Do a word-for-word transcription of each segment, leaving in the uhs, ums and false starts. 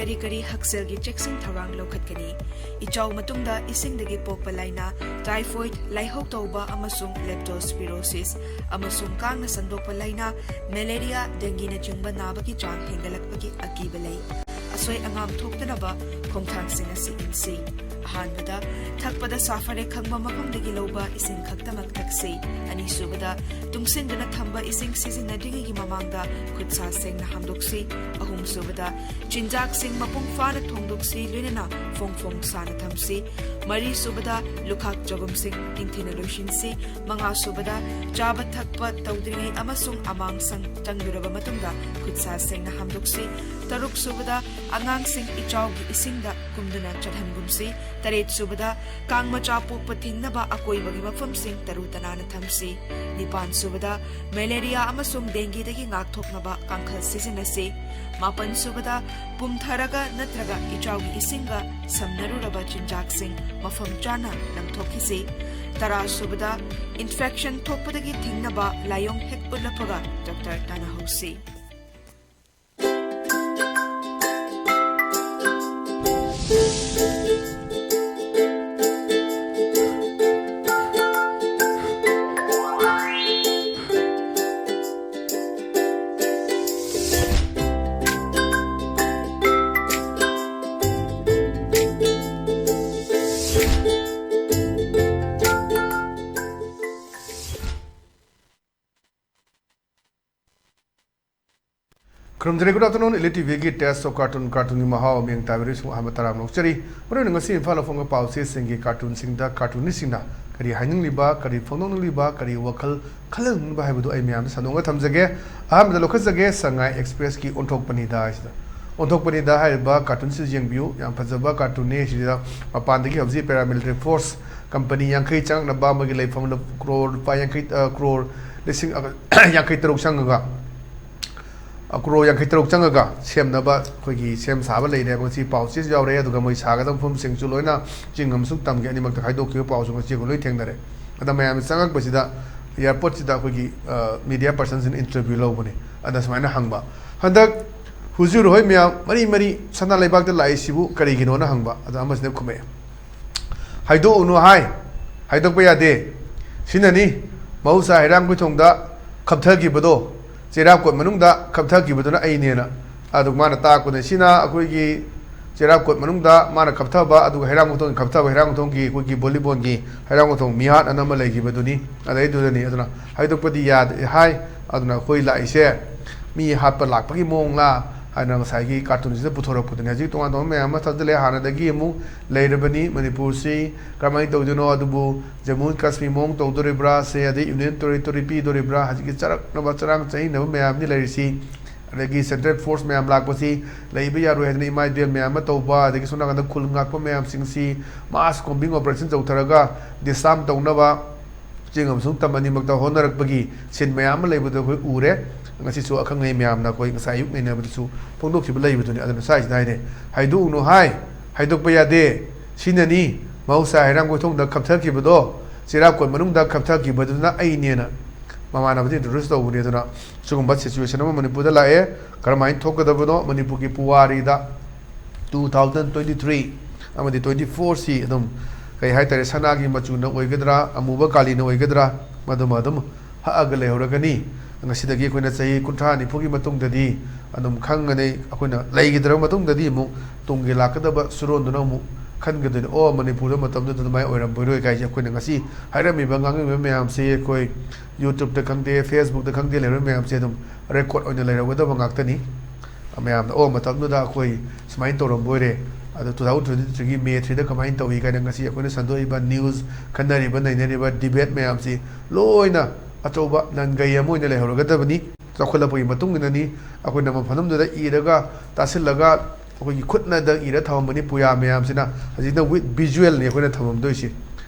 ꯀꯔꯤ ꯀꯔꯤ ꯍꯛꯁꯦꯜꯒꯤ ꯆꯦꯛꯁꯤꯟ ꯊꯧꯔꯥꯡ ꯂꯧꯈꯠꯀꯅꯤ? ꯏꯆꯥꯎ ꯃꯇꯨꯡꯗ ꯏꯁꯤꯡꯗꯒꯤ ꯄꯣꯛꯄ ꯂꯥꯏꯅꯥ, ꯇꯥꯏꯐꯣꯏꯗ, ꯂꯥꯏꯍꯧ ꯇꯧꯕ ꯑꯃꯁꯨꯡ ꯂꯦꯞꯇꯣꯁꯄꯤꯔꯣꯁꯤꯁ ꯑꯃꯁꯨꯡ ꯀꯥꯡꯅ ꯁꯟꯗꯣꯛꯄ ꯂꯥꯏꯅꯥ, ꯃꯦꯂꯦꯔꯤꯌꯥ, ꯗꯦꯡꯒꯤꯅꯆꯤꯡꯕ ꯅꯥꯕꯒꯤ ꯆꯥꯡ ꯍꯦꯟꯒꯠꯂꯛꯄꯒꯤ ꯑꯀꯤꯕ ꯂꯩ꯫ ꯑꯁꯣꯏ ꯑꯉꯥꯝ ꯊꯣꯛꯇꯅꯕ ꯈꯣꯡꯊꯥꯡꯁꯤꯡ ꯑꯁꯤ ꯏꯟꯁꯤ꯫ ꯑꯍꯥꯟꯕꯗ, ꯊꯛꯄꯗ ꯁꯥꯐꯔꯦ ꯈꯪꯕ ꯃꯐꯝꯗꯒꯤ ꯂꯧꯕ ꯏꯁꯤꯡ ꯈꯛꯇꯃꯛ ꯊꯛꯁꯤ꯫ ꯑꯅꯤꯁꯨꯕꯗ, ꯇꯨꯡꯁꯤꯟꯗꯨꯅ ꯊꯝꯕ ꯏꯁꯤꯡ ꯁꯤꯖꯤꯟꯅꯗ꯭ꯔꯤꯉꯩꯒꯤ ꯃꯃꯥꯡꯗ ꯈꯨꯠ ꯁꯥ ꯁꯦꯡꯅ ꯍꯥꯝꯗꯣꯛꯁꯤ꯫ ꯑꯍꯨꯝꯁꯨꯕꯗ, ꯆꯤꯟꯖꯥꯛꯁꯤꯡ ꯃꯄꯨꯡ ꯐꯥꯅ ꯊꯣꯡꯗꯣꯛꯁꯤ, ꯂꯣꯏꯅꯅ ꯐꯣꯡ ꯐꯣꯡ ꯁꯥꯅ ꯊꯝꯁꯤ꯫ ꯃꯔꯤꯁꯨꯕꯗ, ꯂꯨꯈꯥꯛ ꯆꯒꯨꯝꯁꯤꯡ ꯅꯤꯡꯊꯤꯅ ꯂꯣꯏꯁꯤꯟꯁꯤ꯫ ꯃꯉꯥꯁꯨꯕꯗ, ꯆꯥꯕ ꯊꯛꯄ ꯇꯧꯗ꯭ꯔꯤꯉꯩ ꯑꯃꯁꯨꯡ ꯑꯃꯥꯡꯁꯪ ꯆꯪꯂꯨꯔꯕ ꯃꯇꯨꯡꯗ ꯈꯨꯠ ꯁꯥ ꯁꯦꯡꯅ ꯍꯥꯝꯗꯣꯛꯁꯤ꯫ ꯇꯔꯨꯛꯁꯨꯕꯗ, ꯑꯉꯥꯡꯁꯤꯡ ꯏꯆꯥꯎꯒꯤ ꯏꯁꯤꯡꯗ ꯀꯨꯝꯗꯨꯅ ꯆꯠꯍꯟꯒꯨꯝꯁꯤ꯫ ꯇꯔꯦꯠꯁꯨꯕꯗ, ꯀꯥꯡ ꯃꯆꯥ ꯄꯣꯛꯄ ꯊꯤꯡꯅꯕ ꯑꯀꯣꯏꯕꯒꯤ ꯃꯐꯝꯁꯤꯡ ꯇꯔꯨ ꯇꯅꯥꯟꯅ ꯊꯝꯁꯤ꯫ ꯅꯤꯄꯥꯟꯁꯨꯕꯗ, ꯃꯦꯂꯦꯔꯤꯌꯥ ꯑꯃꯁꯨꯡ ꯗꯦꯡꯒꯤꯗꯒꯤ ꯉꯥꯛꯊꯣꯛꯅꯕ ꯀꯥꯡꯈꯜ ꯁꯤꯖꯤꯟꯅꯁꯤ꯫ ꯃꯥꯄꯟꯁꯨꯕꯗ, ꯄꯨꯝꯊꯔꯒ ꯅꯠꯇ꯭ꯔꯒ ꯏꯆꯥꯎꯒꯤ ꯏꯁꯤꯡꯒ ꯁꯝꯅꯔꯨꯔꯕ ꯆꯤꯟꯖꯥꯛꯁꯤꯡ ꯃꯐꯝ ꯆꯥꯅ ꯂꯪꯊꯣꯛꯈꯤꯁꯤ꯫ ꯇꯔꯥꯁꯨꯕꯗ, ꯏꯟꯐꯦꯛꯁꯟ ꯊꯣꯛꯄꯗꯒꯤ ꯊꯤꯡꯅꯕ ꯂꯥꯏꯑꯣꯡ ꯍꯦꯛ ꯎꯠꯂꯛꯄꯒ ꯗꯣꯛꯇꯔ ꯇꯥꯟꯅꯍꯧꯁꯤ꯫ ꯈꯨꯔꯨꯝꯖꯔꯤ꯫ Good afternoon, Elite ꯇꯤ ꯚꯤꯒꯤ Taste of Cartoon, ꯀꯥꯔꯇꯨꯟꯒꯤ ꯃꯍꯥꯎ, ꯃꯤꯡ ꯇꯥꯕꯤꯔꯤꯁꯤꯡ ꯑꯍꯥꯟꯕ ꯇꯔꯥꯝꯅ ꯑꯣꯛꯆꯔꯤ꯫ ꯃꯔꯨꯑꯣꯏꯅ ꯉꯁꯤ ꯏꯝꯐꯥꯜꯗ ꯐꯣꯡꯕ ꯄꯥꯎꯆꯦꯁꯤꯡꯒꯤ ꯀꯥꯔꯇꯨꯟꯁꯤꯡꯗ ꯀꯥꯔꯇꯨꯅꯤꯁꯁꯤꯡꯅ ꯀꯔꯤ ꯍꯥꯏꯅꯤꯡꯂꯤꯕ, ꯀꯔꯤ ꯐꯣꯡꯗꯣꯛꯅꯤꯡꯂꯤꯕ, ꯀꯔꯤ ꯋꯥꯈꯜ ꯈꯜꯍꯟꯅꯤꯡꯂꯤꯕ ꯍꯥꯏꯕꯗꯨ ꯑꯩ ꯃꯌꯥꯝꯗ ꯁꯟꯗꯣꯛꯅ ꯊꯝꯖꯒꯦ꯫ ꯑꯍꯥꯟꯕꯗ ꯂꯧꯈꯠꯆꯒꯦ, ꯁꯉꯥꯏ ꯑꯦꯛꯁꯄ꯭ꯔꯦꯁꯀꯤ ꯑꯣꯟꯊꯣꯛꯄꯅꯤꯗ ꯍꯥꯏꯁꯤꯗ꯫ ꯑꯣꯟꯊꯣꯛꯄꯅꯤꯗ ꯍꯥꯏꯔꯤꯕ ꯀꯥꯔꯇꯨꯟꯁꯤ ꯌꯦꯡꯕꯤꯌꯨ, ꯌꯥꯝ ꯐꯖꯕ ꯀꯥꯔꯇꯨꯟꯅꯤ꯫ ꯁꯤꯗ ꯃꯄꯥꯟꯗꯒꯤ ꯍꯧꯖꯤꯛ paramilitary force company ꯌꯥꯡꯈꯩ ꯆꯪꯉꯛꯅꯕ ꯑꯃꯒꯤ ꯂꯩꯐꯝꯗ ꯀ꯭ꯔꯣꯔ, ꯂꯨꯄꯥ ꯌꯥꯡꯈꯩ, ꯑ, ꯀ꯭ꯔꯣꯔ ꯂꯤꯁꯤꯡ, ꯑ, ꯌꯥꯡꯈꯩ ꯇꯔꯨꯛ ꯆꯪꯉꯒ, ꯑ, ꯀ꯭ꯔꯣꯔ ꯌꯥꯡꯈꯩ ꯇꯔꯨꯛ ꯆꯪꯉꯒ ꯁꯦꯝꯅꯕ ꯑꯩꯈꯣꯏꯒꯤ ꯁꯦꯝ ꯁꯥꯕ ꯂꯩꯔꯦ ꯍꯥꯏꯕ ꯉꯁꯤ ꯄꯥꯎꯆꯦꯁꯨ ꯌꯥꯎꯔꯦ꯫ ꯑꯗꯨꯒ ꯃꯣꯏ ꯁꯥꯒꯗꯕ ꯃꯐꯝꯁꯤꯡꯁꯨ ꯂꯣꯏꯅ ꯆꯤꯡ ꯑꯃꯁꯨꯡ ꯇꯝꯒꯤ ꯑꯅꯤꯃꯛꯇ ꯈꯥꯏꯗꯣꯛꯈꯤꯕ ꯄꯥꯎꯁꯨ ꯉꯁꯤ ꯑꯩꯈꯣꯏ ꯂꯣꯏ ꯊꯦꯡꯅꯔꯦ꯫ ꯑꯗ ꯃꯌꯥꯝꯅ ꯆꯪꯉꯛꯄꯁꯤꯗ airportꯁꯤꯗ ꯑꯩꯈꯣꯏꯒꯤ, ꯑ, media personꯁꯤꯡꯅ interview ꯂꯧꯕꯅꯤ꯫ ꯑꯗ ꯁꯨꯃꯥꯏꯅ ꯍꯪꯕ, ꯍꯟꯗꯛ ꯍꯨꯖꯨꯔ ꯍꯣꯏ ꯃꯌꯥꯝ ꯃꯔꯤ ꯃꯔꯤ ꯁꯅꯥ ꯂꯩꯕꯥꯛꯇ ꯂꯥꯛꯏꯁꯤꯕꯨ ꯀꯔꯤꯒꯤꯅꯣꯅ ꯍꯪꯕ꯫ ꯑꯗ ꯑꯃꯁꯤꯅ ꯈꯨꯝꯃꯛꯑꯦ, "ꯍꯥꯏꯗꯣꯛꯎꯅꯨ ꯍꯥꯏ, ꯍꯥꯏꯗꯣꯛꯄ ꯌꯥꯗꯦ꯫ ꯁꯤꯅꯅꯤ ꯃꯍꯧꯁꯥ ꯍꯩꯔꯥꯡꯒꯣꯏꯊꯣꯡꯗ ꯈꯞꯊꯈꯤꯕꯗꯣ, ꯆꯩꯔꯥꯛꯀꯣꯠ ꯃꯅꯨꯡꯗ ꯈꯞꯊꯈꯤꯕꯗꯨꯅ ꯑꯩꯅꯦꯅ"꯫ ꯑꯗꯨ ꯃꯥꯅ ꯇꯥꯛꯄꯗ ꯁꯤꯅ ꯑꯩꯈꯣꯏꯒꯤ ꯆꯩꯔꯥꯛꯀꯣꯠ ꯃꯅꯨꯡꯗ ꯃꯥꯅ ꯈꯞꯊꯕ, ꯑꯗꯨꯒ ꯍꯩꯔꯥꯡꯒꯣꯏꯊꯣꯡꯒꯤ ꯈꯞꯊꯕ, ꯍꯩꯔꯥꯡꯒꯣꯏꯊꯣꯡꯒꯤ ꯑꯩꯈꯣꯏꯒꯤ ꯚꯣꯂꯤꯕꯣꯜꯒꯤ ꯍꯩꯔꯥꯡꯒꯣꯏꯊꯣꯡ ꯃꯤꯍꯥꯠ ꯑꯅ ꯑꯃ ꯂꯩꯈꯤꯕꯗꯨꯅꯤ꯫ ꯑꯗꯩꯗꯨꯗꯅꯤ꯫ ꯑꯗꯨꯅ ꯍꯥꯏꯗꯣꯛꯄꯗꯤ ꯌꯥꯗꯦ ꯍꯥꯏ꯫ ꯑꯗꯨꯅ ꯑꯩꯈꯣꯏ ꯂꯥꯛꯏꯁꯦ ꯃꯤ ꯍꯥꯠꯄ ꯂꯥꯛꯄꯒꯤ ꯃꯑꯣꯡꯂꯥ ꯍꯥꯏꯅ ꯉꯁꯥꯏꯒꯤ ꯀꯥꯔꯇꯨꯟꯁꯤꯗ ꯄꯨꯊꯣꯔꯛꯄꯗꯨꯅꯤ꯫ ꯍꯧꯖꯤꯛ ꯇꯣꯉꯥꯟ ꯇꯣꯉꯥꯟꯕ ꯃꯌꯥꯝ ꯑꯃ ꯊꯥꯖꯤꯜꯂꯦ꯫ ꯍꯥꯟꯅꯗꯒꯤ ꯑꯃꯨꯛ ꯂꯩꯔꯕꯅꯤ ꯃꯅꯤꯄꯨꯔꯁꯤ꯫ ꯀꯔꯝꯍꯥꯏꯅ ꯇꯧꯗꯣꯏꯅꯣ? ꯑꯗꯨꯕꯨ ꯖꯃꯨ ꯀꯥꯁꯃꯤꯔ ꯃꯑꯣꯡ ꯇꯧꯗꯣꯔꯤꯕ꯭ꯔꯥ ꯁꯦ, ꯑꯗꯩ ꯌꯨꯅꯤꯌꯟ ꯇꯦꯔꯤꯇꯣꯔꯤ ꯄꯤꯗꯣꯔꯤꯕ꯭ꯔꯥ? ꯍꯧꯖꯤꯛꯀꯤ ꯆꯔꯛꯅꯕ ꯆꯔꯥꯡ ꯆꯍꯤꯡꯅꯕ ꯃꯌꯥꯝꯗꯤ ꯂꯩꯔꯤꯁꯤ꯫ ꯑꯗꯒꯤ ꯁꯦꯟꯇ꯭ꯔꯦꯜ ꯐꯣꯔꯁ ꯃꯌꯥꯝ ꯂꯥꯛꯄꯁꯤ ꯂꯩꯕ ꯌꯥꯔꯣꯏ ꯍꯥꯏꯗꯅ ꯏꯃꯥ ꯏꯕꯦꯜ ꯃꯌꯥꯝ ꯑꯃ ꯇꯧꯕ, ꯑꯗꯒꯤ ꯁꯣꯝ ꯅꯥꯀꯟꯗ ꯈꯨꯜ ꯉꯥꯛꯄ ꯃꯌꯥꯝꯁꯤꯡꯁꯤ ꯃꯥꯁ ꯀꯣꯝꯕꯤꯡ ꯑꯣꯄꯔꯦꯁꯟ ꯇꯧꯊꯔꯒ ꯗꯤꯁꯥꯔꯝ ꯇꯧꯅꯕ ꯆꯤꯡ ꯑꯃꯁꯨꯡ ꯇꯝ ꯑꯅꯤꯃꯛꯇ ꯍꯣꯠꯅꯔꯛꯄꯒꯤ ꯁꯤꯟ ꯃꯌꯥꯝ ꯑꯃ ꯂꯩꯕꯗꯨ ꯑꯩꯈꯣꯏ ꯎꯔꯦ꯫ ꯉꯁꯤꯁꯨ ꯑꯈꯪ ꯑꯍꯩ ꯃꯌꯥꯝꯅ ꯑꯩꯈꯣꯏ ꯉꯁꯥꯏ ꯑꯌꯨꯛ ꯅꯩꯅꯕꯗꯁꯨ ꯐꯣꯡꯗꯣꯛꯈꯤꯕ ꯂꯩꯕꯗꯨꯅꯤ꯫ ꯑꯗꯨꯅ ꯁ꯭ꯋꯥꯏꯁꯤꯗ ꯍꯥꯏꯅꯩ, "ꯍꯥꯏꯗꯣꯛꯎꯅꯨ ꯍꯥꯏ, ꯍꯥꯏꯗꯣꯛꯄ ꯌꯥꯗꯦ꯫ ꯁꯤꯅꯅꯤ ꯃꯍꯧꯁꯥ ꯍꯩꯔꯥꯡꯒꯣꯏꯊꯣꯡꯗ ꯈꯞꯊꯈꯤꯕꯗꯣ, ꯆꯩꯔꯥꯛꯀꯣꯠ ꯃꯅꯨꯡꯗ ꯈꯞꯊꯈꯤꯕꯗꯨꯅ ꯑꯩꯅꯦꯅ" ꯃꯃꯥꯟꯅꯕꯗ ꯏꯟꯇ꯭ꯔꯣꯗ꯭ꯌꯨꯁ ꯇꯧꯕꯅꯤ꯫ ꯑꯗꯨꯅ ꯁꯤꯒꯨꯝꯕ ꯁꯤꯆꯨꯋꯦꯁꯟ ꯑꯃ ꯃꯅꯤꯄꯨꯔꯗ ꯂꯥꯛꯑꯦ꯫ ꯀꯔꯝꯍꯥꯏꯅ ꯊꯣꯛꯀꯗꯕꯅꯣ? ꯃꯅꯤꯄꯨꯔꯒꯤ ꯄꯨꯋꯥꯔꯤꯗ ꯇꯨ ꯊꯥꯎꯖꯟ ꯇ꯭ꯋꯦꯟꯇꯤ ꯊ꯭ꯔꯤ ꯑꯃꯗꯤ ꯇ꯭ꯋꯦꯟꯇꯤ ꯐꯣꯔꯁꯤ ꯑꯗꯨꯝ, ꯀꯩ ꯍꯥꯏꯇꯥꯔꯦ, ꯁꯅꯥꯒꯤ ꯃꯆꯨꯅ ꯑꯣꯏꯒꯗ꯭ꯔꯥ, ꯑꯃꯨꯕ ꯀꯥꯂꯤꯅ ꯑꯣꯏꯒꯗ꯭ꯔꯥ, ꯃꯗꯨꯃ ꯑꯗꯨꯝ ꯍꯛꯑꯒ ꯂꯩꯍꯧꯔꯒꯅꯤ꯫ ꯉꯁꯤꯗꯒꯤ ꯑꯩꯈꯣꯏꯅ ꯆꯍꯤ ꯀꯨꯟꯊ꯭ꯔꯥ ꯅꯤꯐꯨꯒꯤ ꯃꯇꯨꯡꯗꯗꯤ ꯑꯗꯨꯝ ꯈꯪꯒꯅꯤ꯫ ꯑꯩꯈꯣꯏꯅ ꯂꯩꯈꯤꯗ꯭ꯔꯕ ꯃꯇꯨꯡꯗꯗꯤ ꯑꯃꯨꯛ ꯇꯨꯡꯒꯤ ꯂꯥꯛꯀꯗꯕ ꯁꯨꯔꯣꯟꯗꯨꯅ ꯑꯃꯨꯛ ꯈꯟꯒꯗꯣꯏꯅꯤ, "ꯑꯣ, ꯃꯅꯤꯄꯨꯔꯗ ꯃꯇꯝꯗꯨꯗ ꯑꯗꯨꯃꯥꯏꯅ ꯑꯣꯏꯔꯝꯕꯣꯏꯔꯣꯏ" ꯀꯥꯏꯁꯦ꯫ ꯑꯩꯈꯣꯏꯅ ꯉꯁꯤ ꯍꯥꯏꯔꯝꯃꯤꯕ, ꯉꯥꯡꯉꯝꯃꯤꯕ ꯃꯌꯥꯝꯁꯤ ꯑꯩꯈꯣꯏ YouTube-ꯇ ꯈꯪꯗꯦ, Facebook-ꯇ ꯈꯪꯗꯦ, ꯂꯩꯔꯝꯃꯤꯕ ꯃꯌꯥꯝꯁꯦ ꯑꯗꯨꯝ ꯔꯦꯀꯣꯔꯗ ꯑꯣꯏꯅ ꯂꯩꯔꯝꯒꯗꯕ ꯉꯥꯛꯇꯅꯤ꯫ ꯃꯌꯥꯝꯅ, "ꯑꯣ, ꯃꯇꯝꯗꯨꯗ ꯑꯩꯈꯣꯏ ꯁꯨꯃꯥꯏꯅ ꯇꯧꯔꯝꯕꯣꯏꯔꯦ, ꯑꯗꯣ ꯇꯨ ꯊꯥꯎꯖꯟ ꯇ꯭ꯋꯦꯟꯇꯤ ꯊ꯭ꯔꯤꯒꯤ ꯃꯦ ꯊ꯭ꯔꯤꯗ ꯀꯃꯥꯏꯅ ꯇꯧꯏ?" ꯀꯥꯏꯅ ꯉꯁꯤ ꯑꯩꯈꯣꯏꯅ ꯁꯟꯗꯣꯛꯏꯕ ꯅ꯭ꯌꯨꯁ, ꯈꯟꯅꯔꯤꯕ ꯅꯩꯅꯔꯤꯕ ꯗꯤꯕꯦꯠ ꯃꯌꯥꯝꯁꯤ ꯂꯣꯏꯅ ꯑꯆꯧꯕ ꯅꯪꯒꯩ ꯑꯃ ꯑꯣꯏꯅ ꯂꯩꯍꯧꯔꯒꯗꯕꯅꯤ꯫ ꯆꯥꯎꯈꯠꯂꯛꯄꯒꯤ ꯃꯇꯨꯡ ꯏꯟꯅꯅꯤ ꯑꯩꯈꯣꯏꯅ ꯃꯐꯝ ꯑꯃꯗꯨꯗ ꯏꯔꯒ ꯇꯥꯁꯤꯜꯂꯒ ꯑꯩꯈꯣꯏꯒꯤ ꯈꯨꯠꯅꯗ ꯏꯔ ꯊꯝꯃꯝꯕꯅꯤ ꯄꯨꯌꯥ ꯃꯌꯥꯝꯁꯤꯅ꯫ ꯍꯧꯖꯤꯛꯅ with visual-ꯅꯤ ꯑꯩꯈꯣꯏꯅ ꯊꯝꯃꯝꯗꯣꯏꯁꯤ꯫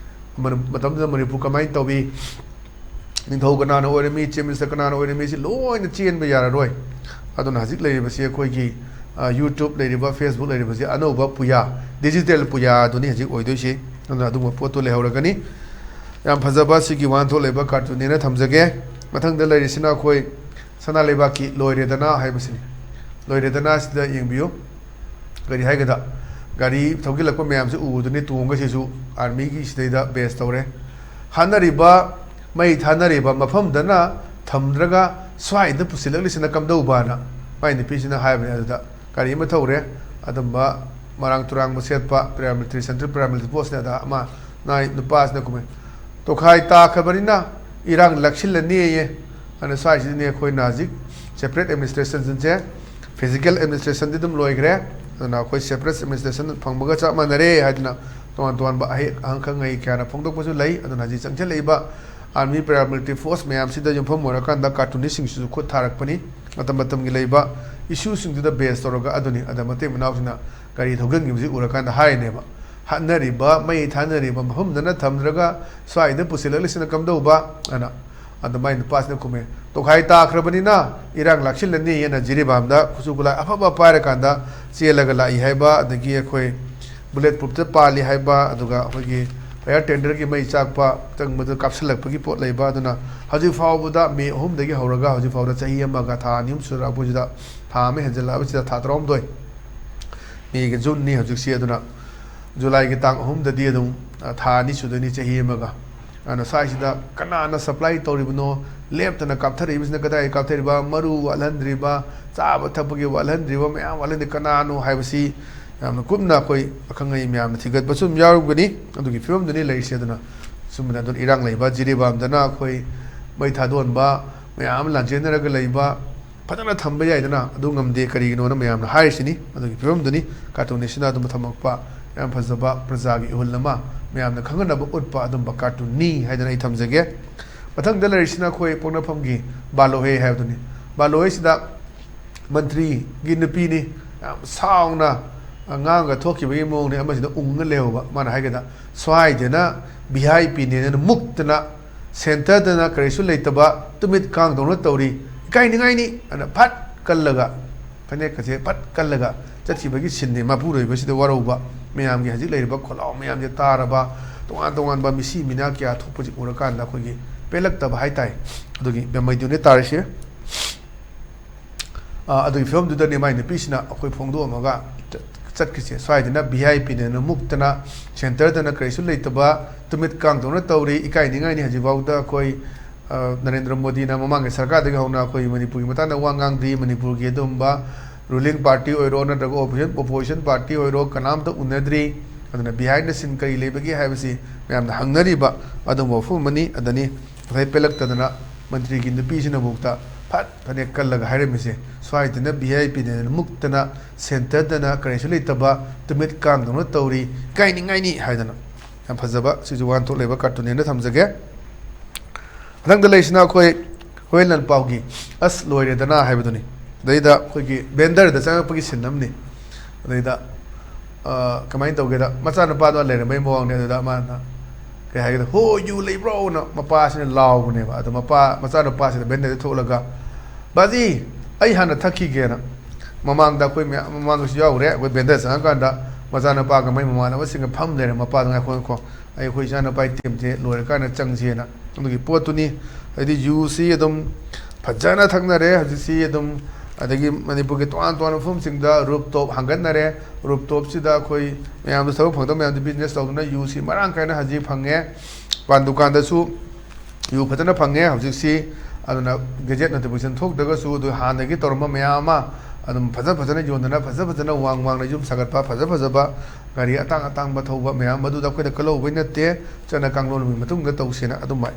ꯃꯅ-, ꯃꯇꯝꯗꯨꯗ ꯃꯅꯤꯄꯨꯔ ꯀꯃꯥꯏꯅ ꯇꯧꯏ, ꯅꯤꯡꯊꯧ ꯀꯅꯥꯅ ꯑꯣꯏꯔꯝꯃꯤ, ꯆꯤꯐ ꯃꯤꯅꯤꯁꯇꯔ ꯀꯅꯥꯅ ꯑꯣꯏꯔꯝꯃꯤ, ꯁꯤ ꯂꯣꯏꯅ ꯆꯦꯟꯕ ꯌꯥꯔꯔꯣꯏ꯫ ꯑꯗꯨꯅ ꯍꯧꯖꯤꯛ ꯂꯩꯔꯤꯕꯁꯤ ꯑꯩꯈꯣꯏꯒꯤ, ꯑ, YouTube ꯂꯩꯔꯤꯕ, Facebook ꯂꯩꯔꯤꯕꯁꯤ ꯑꯅꯧꯕ ꯄꯨꯌꯥ, ꯗꯤꯖꯤꯇꯦꯜ ꯄꯨꯌꯥꯗꯨꯅꯤ ꯍꯧꯖꯤꯛ ꯑꯣꯏꯗꯣꯏꯁꯤ꯫ ꯑꯗꯨꯅ ꯑꯗꯨꯒꯨꯝꯕ ꯄꯣꯠꯇꯨ ꯂꯩꯍꯧꯔꯒꯅꯤ꯫ ꯌꯥꯝ ꯐꯖꯕ ꯁꯤꯒꯤ ꯋꯥꯍꯟꯊꯣꯛ ꯂꯩꯕ ꯀꯥꯔꯇꯨꯟꯅꯦꯅ ꯊꯝꯖꯒꯦ꯫ ꯃꯊꯪꯗ ꯂꯩꯔꯤꯁꯤꯅ ꯑꯩꯈꯣꯏ ꯁꯅꯥ ꯂꯩꯕꯥꯛꯀꯤ ꯂꯣꯏꯔꯦꯗꯅ ꯍꯥꯏꯕꯁꯤꯅꯤ꯫ ꯂꯣꯏꯔꯦꯗꯅ, ꯁꯤꯗ ꯌꯦꯡꯕꯤꯌꯨ꯫ ꯀꯔꯤ ꯍꯥꯏꯒꯗ, ꯒꯥꯔꯤ ꯊꯧꯖꯤꯜꯂꯛꯄ ꯃꯌꯥꯝꯁꯤ ꯎꯕꯗꯨꯅꯤ, ꯇꯣꯡꯒꯁꯤꯁꯨ ꯑꯥꯔꯃꯤꯒꯤ ꯁꯤꯗꯩꯗ ꯕꯦꯁ ꯇꯧꯔꯦ꯫ ꯍꯥꯠꯅꯔꯤꯕ, ꯃꯩ ꯊꯥꯅꯔꯤꯕ ꯃꯐꯝꯗꯅ ꯊꯝꯗ꯭ꯔꯒ ꯁ꯭ꯋꯥꯏꯗ ꯄꯨꯁꯤꯜꯂꯛꯂꯤꯁꯤꯅ ꯀꯝꯗꯧꯕꯅ ꯃꯥꯏ ꯅꯨꯄꯤꯁꯤꯅ ꯍꯥꯏꯕꯅꯦ꯫ ꯑꯗꯨꯗ ꯒꯥꯔꯤ ꯑꯃ ꯊꯧꯔꯦ, ꯑꯗꯨꯝꯕ ꯃꯔꯥꯡ ꯇꯨꯔꯥꯡꯕ ꯁꯦꯠꯄ paramilitary, central paramilitary forceꯅꯦ꯫ ꯑꯗ ꯑꯃ ꯅꯥꯏ ꯅꯨꯄꯥꯁꯤꯅ ꯈꯨꯝꯃꯦ, "ꯇꯣꯈꯥꯏ ꯇꯥꯈ꯭ꯔꯕꯅꯤꯅ ꯏꯔꯥꯡ ꯂꯥꯛꯁꯤꯜꯂꯅꯤꯌꯦ"꯫ ꯑꯗꯨꯅ ꯁ꯭ꯋꯥꯏꯁꯤꯗꯅꯦ ꯑꯩꯈꯣꯏꯅ ꯍꯧꯖꯤꯛ separate administrationꯁꯦ, physical administrationꯗꯤ ꯑꯗꯨꯝ ꯂꯣꯏꯈ꯭ꯔꯦ꯫ ꯑꯗꯨꯅ ꯑꯩꯈꯣꯏ separate administration ꯐꯪꯕꯒ ꯆꯞ ꯃꯥꯟꯅꯔꯦ ꯍꯥꯏꯗꯅ ꯇꯣꯉꯥꯟ ꯇꯣꯉꯥꯟꯕ ꯑꯍꯩ ꯑꯈꯪ ꯑꯍꯩ ꯀꯌꯥꯅ ꯐꯣꯡꯗꯣꯛꯄꯁꯨ ꯂꯩ꯫ ꯑꯗꯨꯅ ꯍꯧꯖꯤꯛ ꯆꯪꯁꯤꯜꯂꯛꯏꯕ army paramilitary force ꯃꯌꯥꯝꯁꯤꯗ ꯌꯨꯝꯐꯝ ꯑꯣꯏꯔꯀꯥꯟꯗ cartoonistꯁꯤꯡꯁꯤꯁꯨ ꯈꯨꯠ ꯊꯥꯔꯛꯄꯅꯤ꯫ ꯃꯇꯝ ꯃꯇꯝꯒꯤ ꯂꯩꯕ issueꯁꯤꯡꯗꯨꯗ base ꯇꯧꯔꯒ ꯑꯗꯨꯅꯤ꯫ ꯑꯗ ꯃꯇꯩ ꯃꯅꯥꯎꯁꯤꯡꯅ ꯒꯥꯔꯤ ꯊꯧꯖꯤꯟꯈꯤꯕꯁꯤ ꯎꯔꯀꯥꯟꯗ ꯍꯥꯏꯔꯤꯅꯦꯕ, "ꯍꯥꯠꯅꯔꯤꯕ, ꯃꯩ ꯊꯥꯅꯔꯤꯕ ꯃꯐꯝꯗꯅ ꯊꯝꯗ꯭ꯔꯒ ꯁ꯭ꯋꯥꯏꯗ ꯄꯨꯁꯤꯜꯂꯛꯂꯤꯁꯤꯅ ꯀꯝꯗꯧꯕ?" ꯑꯅ꯫ ꯑꯗ ꯃꯥꯏ ꯅꯨꯄꯥꯁꯤꯅ ꯈꯨꯝꯃꯦ, "ꯇꯣꯈꯥꯏ ꯇꯥꯈ꯭ꯔꯕꯅꯤꯅ ꯏꯔꯥꯡ ꯂꯥꯛꯁꯤꯜꯂꯅꯤꯅ ꯖꯤꯔꯤꯕꯥꯝꯗ ꯈꯨꯠꯁꯨ ꯈꯨꯠꯂꯥꯏ ꯑꯐꯕ ꯄꯥꯏꯔꯀꯥꯟꯗ ꯆꯦꯜꯂꯒ ꯂꯥꯛꯏ ꯍꯥꯏꯕ, ꯑꯗꯒꯤ ꯑꯩꯈꯣꯏ bullet proofꯇ ꯄꯥꯜꯂꯤ ꯍꯥꯏꯕ, ꯑꯗꯨꯒ ꯑꯩꯈꯣꯏꯒꯤ fire tenderꯒꯤ ꯃꯩ ꯆꯥꯛꯄ ꯆꯪꯕꯗ ꯀꯥꯞꯁꯤꯜꯂꯛꯄꯒꯤ ꯄꯣꯠ ꯂꯩꯕ꯫ ꯑꯗꯨꯅ ꯍꯧꯖꯤꯛ ꯐꯥꯎꯕꯗ ꯃꯦ ꯑꯍꯨꯝꯗꯒꯤ ꯍꯧꯔꯒ ꯍꯧꯖꯤꯛ ꯐꯥꯎꯕꯗ ꯆꯍꯤ ꯑꯃꯒ ꯊꯥ ꯑꯅꯤ ꯑꯍꯨꯝ ꯁꯨꯔꯛꯑꯕꯁꯤꯗ, ꯊꯥ ꯑꯃ ꯍꯦꯟꯖꯜꯂꯛꯑꯕꯁꯤꯗ, ꯊꯥ ꯇꯔꯥꯍꯨꯝꯗꯣꯏ, ꯃꯦꯒꯤ, ꯖꯨꯟꯅꯤ ꯍꯧꯖꯤꯛꯁꯤ꯫ ꯑꯗꯨꯅ ꯖꯨꯂꯥꯏꯒꯤ ꯇꯥꯡ ꯑꯍꯨꯝꯗꯗꯤ ꯑꯗꯨꯝ, ꯑ, ꯊꯥ ꯑꯅꯤ ꯁꯨꯗꯣꯏꯅꯤ, ꯆꯍꯤ ꯑꯃꯒ꯫ ꯑꯗꯨꯅ ꯁ꯭ꯋꯥꯏꯁꯤꯗ ꯀꯅꯥꯅ supply ꯇꯧꯔꯤꯕꯅꯣ, ꯂꯦꯞꯇꯅ ꯀꯥꯞꯊꯔꯛꯏꯕꯁꯤꯅ ꯀꯗꯥꯏ ꯀꯥꯞꯊꯔꯤꯕ, ꯃꯔꯨ ꯋꯥꯠꯍꯟꯗ꯭ꯔꯤꯕ, ꯆꯥꯕ ꯊꯛꯄꯒꯤ ꯋꯥꯠꯍꯟꯗ꯭ꯔꯤꯕ, ꯃꯌꯥꯝ ꯋꯥꯠꯍꯟꯗ꯭ꯔꯤ ꯀꯅꯥꯅꯣ ꯍꯥꯏꯕꯁꯤ ꯌꯥꯝꯅ ꯀꯨꯞꯅ ꯑꯩꯈꯣꯏ ꯑꯈꯪ ꯑꯍꯩ ꯃꯌꯥꯝꯅ ꯊꯤꯒꯠꯄꯁꯨ ꯑꯗꯨꯝ ꯌꯥꯎꯔꯝꯒꯅꯤ꯫ ꯑꯗꯨꯒꯤ ꯐꯤꯕꯝꯗꯨꯅꯤ ꯂꯩꯔꯤꯁꯦ꯫ ꯑꯗꯨꯅ ꯁꯨꯝꯕꯅ ꯑꯗꯨꯝ ꯏꯔꯥꯡ ꯂꯩꯕ ꯖꯤꯔꯤꯕꯥꯝꯗꯅ ꯑꯩꯈꯣꯏ ꯃꯩ ꯊꯥꯗꯣꯟꯕ ꯃꯌꯥꯝ ꯑꯃ ꯂꯥꯟꯖꯦꯟꯅꯔꯒ ꯂꯩꯕ, ꯐꯖꯅ ꯊꯝꯕ ꯌꯥꯏꯗꯅ, ꯑꯗꯨ ꯉꯝꯗꯦ꯫ ꯀꯔꯤꯒꯤꯅꯣꯅ ꯃꯌꯥꯝꯅ ꯍꯥꯏꯔꯤꯁꯤꯅꯤ꯫ ꯑꯗꯨꯒꯤ ꯐꯤꯕꯝꯗꯨꯅꯤ cartoonistꯁꯤꯅ ꯑꯗꯨꯝ ꯊꯝꯃꯛꯄ ꯌꯥꯝ ꯐꯖꯕ ꯄ꯭ꯔꯖꯥꯒꯤ ꯏꯍꯨꯜ ꯑꯃ ꯃꯌꯥꯝꯅ ꯈꯪꯍꯟꯅꯕ ꯎꯠꯄ ꯑꯗꯨꯝꯕ cartoonꯅꯤ ꯍꯥꯏꯗꯅ ꯑꯩ ꯊꯝꯖꯒꯦ꯫ ꯃꯊꯪꯗ ꯂꯩꯔꯤꯁꯤꯅ ꯑꯩꯈꯣꯏ ꯄꯣꯛꯅꯐꯝꯒꯤ ꯕꯥꯂꯣꯍꯦ ꯍꯥꯏꯕꯗꯨꯅꯤ꯫ ꯕꯥꯂꯣꯍꯦꯁꯤꯗ ꯃꯟꯇ꯭ꯔꯤꯒꯤ ꯅꯨꯄꯤꯅꯤ, ꯌꯥꯝ ꯁꯥꯎꯅ ꯉꯥꯡꯉꯒ ꯊꯣꯛꯈꯤꯕꯒꯤ ꯃꯑꯣꯡꯅꯤ꯫ ꯑꯃꯁꯤꯅ ꯎꯪꯉ ꯂꯩꯍꯧꯕ꯫ ꯃꯥꯅ ꯍꯥꯏꯒꯗ, "ꯁ꯭ꯋꯥꯏꯗꯅ ꯚꯤ ꯑꯥꯏ ꯄꯤꯅꯦꯅ ꯃꯨꯛꯇꯅ centreꯗꯅ ꯀꯔꯤꯁꯨ ꯂꯩꯇꯕ ꯇꯨꯃꯤꯠ ꯀꯥꯡꯗꯧꯅ ꯇꯧꯔꯤ, ꯏꯀꯥꯏꯅꯤꯡꯉꯥꯏꯅꯤ" ꯑꯅ ꯐꯠ ꯀꯜꯂꯒ, ꯐꯅꯦꯛꯀꯁꯦ ꯐꯠ ꯀꯜꯂꯒ ꯆꯠꯈꯤꯕꯒꯤ sceneꯅꯤ꯫ ꯃꯄꯨꯔꯣꯏꯕꯁꯤꯗ ꯋꯥꯔꯧꯕ, ꯃꯌꯥꯝꯒꯤ ꯍꯧꯖꯤꯛ ꯂꯩꯔꯤꯕ ꯈꯣꯜꯂꯥꯎ ꯃꯌꯥꯝꯁꯦ ꯇꯥꯔꯕ, ꯇꯣꯉꯥꯟ ꯇꯣꯉꯥꯟꯕ ꯃꯤꯁꯤ ꯃꯤꯅꯥ ꯀꯌꯥ ꯊꯣꯛꯄꯁꯤ ꯎꯔꯀꯥꯟꯗ ꯑꯩꯈꯣꯏꯒꯤ ꯄꯦꯜꯂꯛꯇꯕ ꯍꯥꯏꯇꯥꯔꯦ꯫ ꯑꯗꯨꯒꯤ ꯃꯃꯩꯗꯨꯅꯦ ꯇꯥꯔꯤꯁꯦ꯫ ꯑ, ꯑꯗꯨꯒꯤ ꯐꯤꯕꯝꯗꯨꯗꯅꯤ ꯃꯥꯏ ꯅꯨꯄꯤꯁꯤꯅ ꯑꯩꯈꯣꯏ ꯐꯣꯡꯗꯣꯛꯑꯝꯃꯒ ꯆꯠ-, ꯆꯠꯈ꯭ꯔꯤꯁꯦ꯫ ꯁ꯭ꯋꯥꯏꯗꯅ ꯚꯤ ꯑꯥꯏ ꯄꯤꯗꯅ ꯃꯨꯛꯇꯅ, ꯁꯦꯟꯇꯔꯗꯅ ꯀꯔꯤꯁꯨ ꯂꯩꯇꯕ, ꯇꯨꯃꯤꯠ ꯀꯥꯡꯗꯧꯅ ꯇꯧꯔꯤ, ꯏꯀꯥꯏ ꯅꯤꯡꯉꯥꯏꯅꯤ꯫ ꯍꯧꯖꯤꯛꯐꯥꯎꯗ ꯑꯩꯈꯣꯏ, ꯑ, ꯅꯔꯦꯟꯗ꯭ꯔ ꯃꯣꯗꯤꯅ ꯃꯃꯥꯡꯒꯤ ꯁꯔꯀꯥꯔꯗꯒꯤ ꯍꯧꯅ ꯑꯩꯈꯣꯏ ꯃꯅꯤꯄꯨꯔꯒꯤ ꯃꯇꯥꯡꯗ ꯋꯥ ꯉꯥꯡꯗ꯭ꯔꯤ, ꯃꯅꯤꯄꯨꯔꯒꯤ ꯑꯗꯨꯒꯨꯝꯕ ꯔꯨꯂꯤꯡ ꯄꯥꯔꯇꯤ ꯑꯣꯏꯔꯣ ꯅꯠꯇ꯭ꯔꯒ ꯑꯣꯄꯣꯖꯤꯁꯟ, ꯑꯣꯄꯣꯖꯤꯁꯟ ꯄꯥꯔꯇꯤ ꯑꯣꯏꯔꯣ ꯀꯅꯥꯝꯇ ꯎꯅꯗ꯭ꯔꯤ꯫ ꯑꯗꯨꯅ ꯕꯤꯍꯥꯏꯟꯗ ꯁꯤꯟ ꯀꯔꯤ ꯂꯩꯕꯒꯦ ꯍꯥꯏꯕꯁꯤ ꯃꯌꯥꯝꯅ ꯍꯪꯅꯔꯤꯕ ꯑꯗꯨꯒꯨꯝꯕ ꯋꯥꯐꯝ ꯑꯃꯅꯤ꯫ ꯑꯗꯅꯤ ꯉꯁꯥꯏ ꯄꯦꯜꯂꯛꯇꯗꯅ ꯃꯟꯇ꯭ꯔꯤꯒꯤ ꯅꯨꯄꯤꯁꯤꯅꯐꯥꯎꯗ ꯐꯠ ꯐꯅꯦꯛ ꯀꯜꯂꯒ ꯍꯥꯏꯔꯝꯃꯤꯁꯦ, "ꯁ꯭ꯋꯥꯏꯗꯅ ꯚꯤ ꯑꯥꯏ ꯄꯤꯗꯅ ꯃꯨꯛꯇꯅ, ꯁꯦꯟꯇꯔꯗꯅ ꯀꯔꯤꯁꯨ ꯂꯩꯇꯕ, ꯇꯨꯃꯤꯠ ꯀꯥꯡꯗꯧꯅ ꯇꯧꯔꯤ, ꯏꯀꯥꯏꯅꯤꯡꯉꯥꯏꯅꯤ" ꯍꯥꯏꯗꯅ꯫ ꯌꯥꯝ ꯐꯖꯕ, ꯁꯤꯁꯨ ꯋꯥꯍꯟꯊꯣꯛ ꯂꯩꯕ ꯀꯥꯔꯇꯨꯟꯅꯦꯅ ꯊꯝꯖꯒꯦ꯫ ꯃꯊꯪꯗ ꯂꯩꯔꯤꯁꯤꯅ ꯑꯩꯈꯣꯏ ꯍꯣꯌꯦꯟ ꯂꯥꯟꯄꯥꯎꯒꯤ "ꯑꯁ ꯂꯣꯏꯔꯦꯗꯅ" ꯍꯥꯏꯕꯗꯨꯅꯤ꯫ ꯑꯗꯩꯗ ꯑꯩꯈꯣꯏꯒꯤ ꯕꯦꯟꯗꯔꯗ ꯆꯪꯉꯛꯄꯒꯤ ꯁꯤꯟ ꯑꯃꯅꯤ꯫ ꯑꯗꯩꯗ, ꯑ, ꯀꯃꯥꯏꯅ ꯇꯧꯒꯦꯗ, ꯃꯆꯥꯅꯨꯄꯥꯗꯣ ꯂꯩꯔꯝꯕꯩ ꯃꯑꯣꯡꯅꯦ꯫ ꯑꯗꯨꯗ ꯃꯥꯅ ꯀꯩ ꯍꯥꯏꯒꯦꯗ, "ꯍꯣ, ꯌꯨ ꯂꯩꯕ꯭ꯔꯣꯅ?" ꯃꯄꯥꯁꯤꯅ ꯂꯥꯎꯕꯅꯦꯕ꯫ ꯑꯗꯣ ꯃꯄꯥ, ꯃꯆꯥꯅꯨꯄꯥꯁꯤꯅ ꯕꯦꯟꯗꯔꯗ ꯊꯣꯛꯂꯒ, "ꯕꯥꯖꯤ, ꯑꯩ ꯍꯥꯟꯅ ꯊꯛꯈꯤꯒꯦꯅ"꯫ ꯃꯃꯥꯡꯗ ꯑꯩꯈꯣꯏ ꯃꯌꯥꯝ, ꯃꯃꯥꯡꯗꯁꯨ ꯌꯥꯎꯈ꯭ꯔꯦ, ꯑꯩꯈꯣꯏ ꯕꯦꯟꯗꯔ ꯆꯪꯉꯀꯥꯟꯗ ꯃꯆꯥꯅꯨꯄꯥꯒ ꯃꯣꯏ ꯃꯃꯥꯟꯅꯕꯁꯤꯡꯒ ꯐꯝ ꯂꯩꯔꯦ꯫ ꯃꯄꯥꯗꯣ, "ꯉꯥꯏꯈꯣ, ꯉꯥꯏꯈꯣ, ꯑꯩ ꯑꯩꯈꯣꯏ ꯏꯆꯥꯅꯨꯄꯥꯒꯤ ꯇꯤꯝꯁꯦ ꯂꯣꯏꯔꯀꯥꯟꯗ ꯆꯪꯁꯦꯅ"꯫ ꯑꯗꯨꯒꯤ ꯄꯣꯠꯇꯨꯅꯤ꯫ ꯍꯥꯏꯗꯤ ꯌꯨꯁꯤ ꯑꯗꯨꯝ ꯐꯖꯅ ꯊꯛꯅꯔꯦ ꯍꯧꯖꯤꯛꯁꯤ ꯑꯗꯨꯝ꯫ ꯑꯗꯒꯤ ꯃꯅꯤꯄꯨꯔꯒꯤ ꯇꯣꯉꯥꯟ ꯇꯣꯉꯥꯟꯕ ꯃꯐꯝꯁꯤꯡꯗ ꯔꯨꯞ ꯇꯣꯞ ꯍꯥꯡꯒꯠꯅꯔꯦ꯫ ꯔꯨꯞ ꯇꯣꯞꯁꯤꯗ ꯑꯩꯈꯣꯏ ꯃꯌꯥꯝꯗ ꯊꯕꯛ ꯐꯪꯗꯕ ꯃꯌꯥꯝꯗ ꯕꯤꯖꯤꯅꯦꯁ ꯇꯧꯗꯨꯅ ꯌꯨꯁꯤ ꯃꯔꯥꯡ ꯀꯥꯏꯅ ꯍꯧꯖꯤꯛ ꯐꯪꯉꯦ꯫ ꯄꯥꯟ ꯗꯨꯀꯥꯟꯗꯁꯨ ꯌꯨ ꯐꯖꯅ ꯐꯪꯉꯦ ꯍꯧꯖꯤꯛꯁꯤ꯫ ꯑꯗꯨꯅ ꯒꯦꯖꯦꯠ ꯅꯣꯇꯤꯐꯤꯀꯦꯁꯟ ꯊꯣꯛꯇ꯭ꯔꯒꯁꯨ ꯑꯗꯨ ꯍꯥꯟꯅꯒꯤ ꯇꯧꯔꯝꯕ ꯃꯌꯥꯝ ꯑꯃ ꯑꯗꯨꯝ ꯐꯖ ꯐꯖꯅ ꯌꯣꯟꯗꯅ, ꯐꯖ ꯐꯖꯅ ꯋꯥꯡ ꯋꯥꯡꯅ ꯌꯨꯝ ꯁꯥꯒꯠꯄ, ꯐꯖ ꯐꯖꯕ ꯒꯥꯔꯤ ꯑꯇꯥꯡ ꯑꯇꯥꯡꯕ ꯊꯧꯕ ꯃꯌꯥꯝ, ꯃꯗꯨꯗ ꯑꯩꯈꯣꯏꯅ ꯀꯜꯍꯧꯕꯩ ꯅꯠꯇꯦ꯫ ꯆꯠꯅ ꯀꯥꯡꯂꯣꯟꯒꯤ ꯃꯇꯨꯡꯗ ꯇꯧꯁꯦꯅ ꯑꯗꯨꯃꯥꯏ